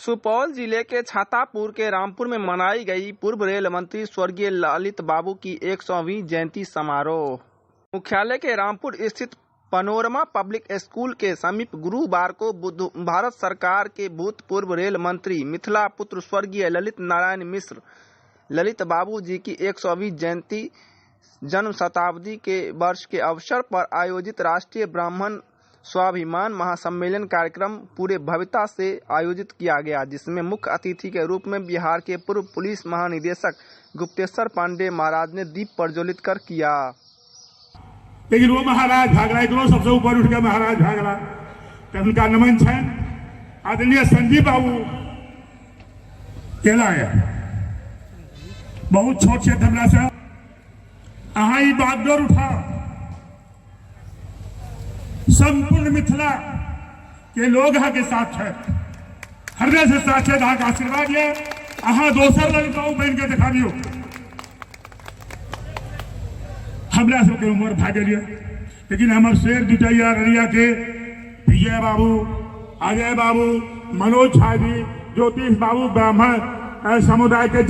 सुपौल जिले के छातापुर के रामपुर में मनाई गई पूर्व रेल मंत्री स्वर्गीय ललित बाबू की 100वीं जयंती समारोह। मुख्यालय के रामपुर स्थित पनोरमा पब्लिक स्कूल के समीप गुरुवार को भारत सरकार के भूतपूर्व रेल मंत्री मिथिला पुत्र स्वर्गीय ललित नारायण मिश्र ललित बाबू जी की 100वीं जयंती जन्म शताब्दी के वर्ष के अवसर पर आयोजित राष्ट्रीय ब्राह्मण स्वाभिमान महासम्मेलन कार्यक्रम पूरे भव्यता से आयोजित किया गया, जिसमें मुख्य अतिथि के रूप में बिहार के पूर्व पुलिस महानिदेशक गुप्तेश्वर पांडे महाराज ने दीप प्रज्वलित कर किया। लेकिन वो महाराज भागला, एकरो सबसे ऊपर उठ के महाराज भागला, तो उनका नमन छनि। आदरणीय संजीव बाबू केला है, बहुत छोट छथि हमरा से। अहाँ ई बागडोर उठाओ, संपूर्ण मिथिला के लोग अहाँ के साथ छथि, हृदय से साथ छथि, अहाँके आशीर्वाद यऽ। अहाँ दोसर ललित बाबू बनि के देखाबियौ। हमरा सबके उम्र भए गेल यऽ, लेकिन हमर शेर दूटा यऽ अररिया के, विजय बाबू, अजय बाबू, मनोज झा जी, ज्योतिष बाबू, ब्राह्मण समुदाय के।